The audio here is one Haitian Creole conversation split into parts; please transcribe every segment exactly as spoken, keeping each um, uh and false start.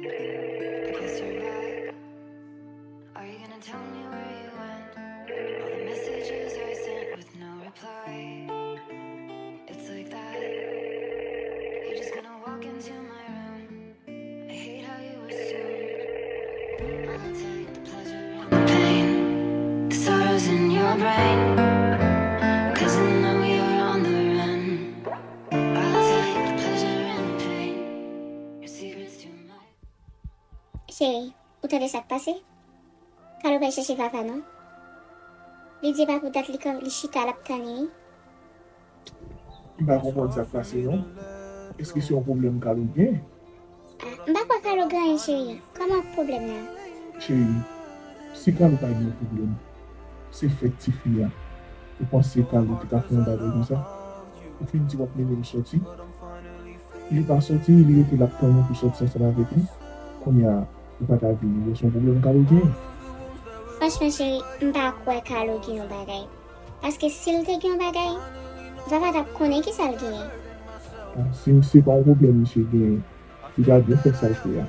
I guess you're back. Are you gonna tell me where you went? All the messages I sent with no reply. It's like that. You're just gonna walk into my room. I hate how you assume. I'll take the pleasure and the pain. The sorrows in your brain. 'Cause I know you're on the run. I'll take the pleasure and the pain. Your secrets too much. Cheri, ou tande sa k pase? Kalo pa chèche Vava non. Li di pa pou dat li, li chita l ap tann li. M pa konprann sa k pase non. Èske se yon pwoblèm Kalo gen? Ah, m pa kwè Kalo gen anyen, cheri. Kòman pwoblèm nan? Cheri, si Kalo pa gen yon pwoblèm, se fèt tifi a. Ou panse Kalo te ka fè yon bagay konsa? Ou fin di w ap mennen l sòti. Li pa sòti, li rete l ap tann ou pou sòti ansanm avèk li. Kounye a, ou pa ta vini, se yon pwoblèm Kalo gen. Franchman, cheri, m pa kwè Kalo gen yon bagay. Paske si l te gen yon bagay, Vava t ap konnen kisa l genyen. Ah, si se pa yon pwoblèm misye genyen, li ta byen fè sa l fè a.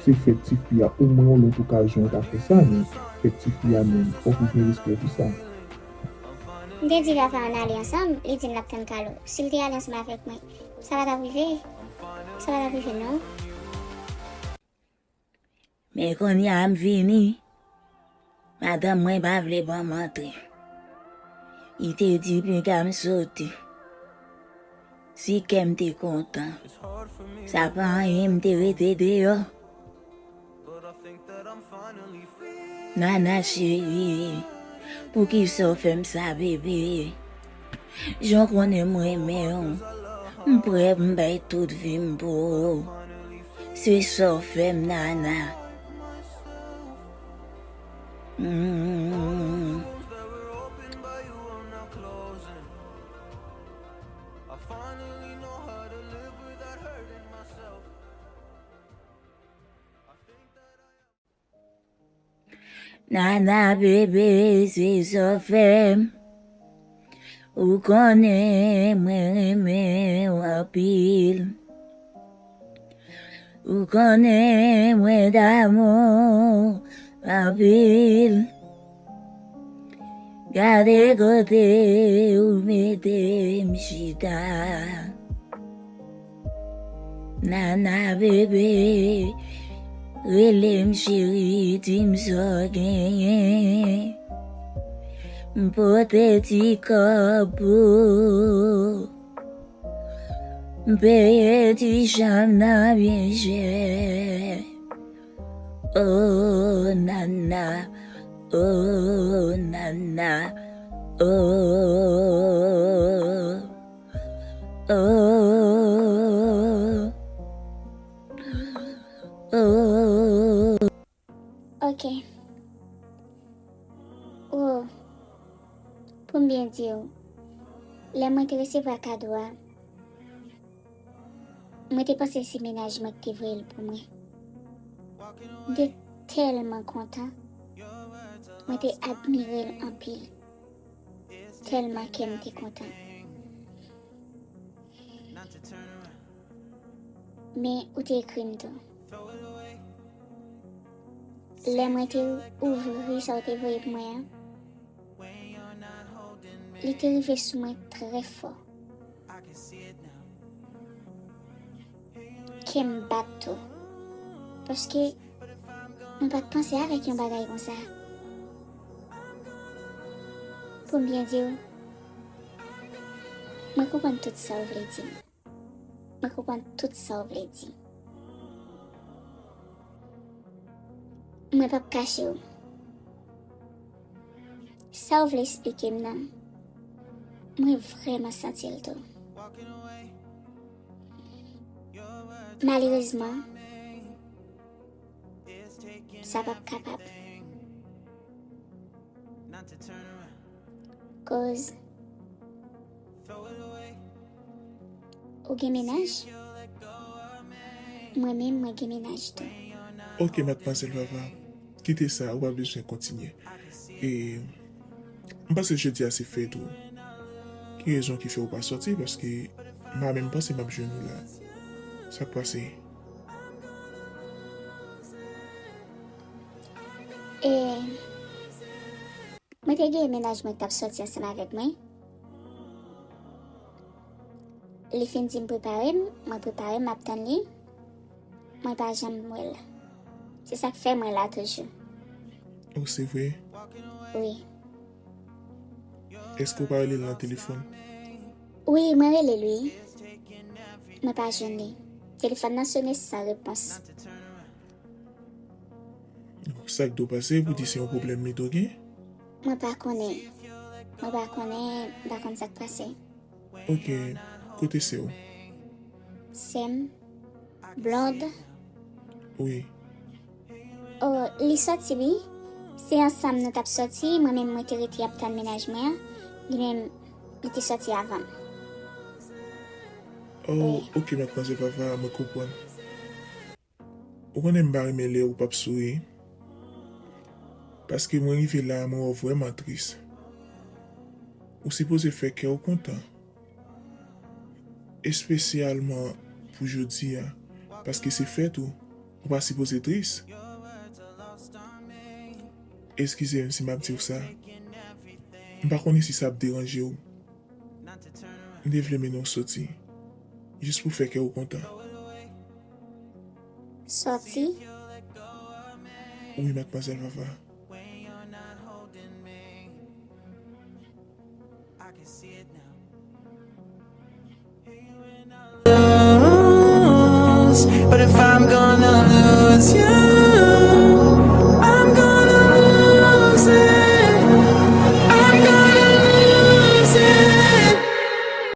Se fèt tifi a, omwen yon lòt okazyon ou ta fè sa, men fèt tifi a menm, fòk ou gen respè pou sa. M te di Vava ann ale ansanm, li di m l ap tann Kalo. Si l te ale ansanm avèk mwen, sa pa t ap rive. Sa pa t ap rive non. Men kounye a m vini, madanm mwen pa vle ban m antre. Li te di piga m soti. Si kè m te kontan, sa pa anyen, m te rete deyò. Nana cheri, poukisa w fè m sa, bebe? Jan w konnen m renmen w, m prè pou m bay tout vi m pou ou. Se sa w fè m, Nana. Mm. Nana bebe, se sa w fè m. Ou konnen mwen renmen w anpil. Ou konnen mwen damou anpil. Gade kote ou mete m chita. Nana bebe, rele m cheri, di m sa w genyen. M pote ti kòb pou ou. M peye ti chanm nan byen chè. Oh, Nana, oh, Nana, oh, oh, oh. Ok. Oh, pou m byen di w, lè mwen te resevwa kado a, mwen te panse se mennaj mwen ki te voye l pou mwen. M te tèlman kontan. Mwen te admire l anpil. Tèlman kè m te kontan. Men ou te ekri m tou. Lè mwen te ouvri sa w te voye pou mwen an, li te rive sou mwen trè fò. Kè m bat tou. Paske mwen pa t panse avèk yon bagay konsa. Pou m byen di w, mwen konprann tout sa w vle di m. Mwen konprann tout sa w vle di. Mwen p ap kache w. Sa w vle esplike m nan, mwen vrèman santi l tou. Malerezman, sa p ap kapab. Koz ou gen mennaj, mwen menm mwen gen mennaj tou. Ok, madmwazèl Vava, kite sa, ou pa bezwen kontinye. E m panse jodi a se fèt ou. Ki rezon ki fè ou pa sòti? Paske m pa menm panse m ap jwenn ou la. Sa k pase? E mwen te gen mennaj mwen k t ap sòti ansanm avèk mwen. Li fin di m prepare m, mwen prepare m, m ap tann li. Mwen pa janm wè l. Se sa k fè mwen la toujou. Oh, se vre? Wi. Èske w pa rele l nan telefòn? Wi, mwen rele l wi. Mwen pa jwenn li. Telefòn nan sone san repons. Sa k dwe pase pou di se yon pwoblèm li te gen? Mwen pa konnen. Mwen pa konnen, m pa konn sa k pase. Ok, kote sè w? Sè m, Blonde. Wi. Oh, li sòti wi. Se ansanm nou t ap sòti, mwen menm mwen te rete ap tann mennaj mwen an. Li menm, li te sòti avan m. Oh, ok, Madmwazèl Vava, mwen konprann. Ou konnen m pa renmen lè ou p ap souri. Paske mwen rive la, mwen wè w vrèman tris. Ou sipoze fè kè w kontan. Espesyalman pou jodi a, paske se fèt ou, ou pa sipoze tris. Eskize m si m ap di w sa. M pa konnen si sa ap deranje w. M te vle mennen w sòti, jis pou fè kè w kontan. Sòti? Wi, Madmwazèl Vava. But if I'm gonna lose you,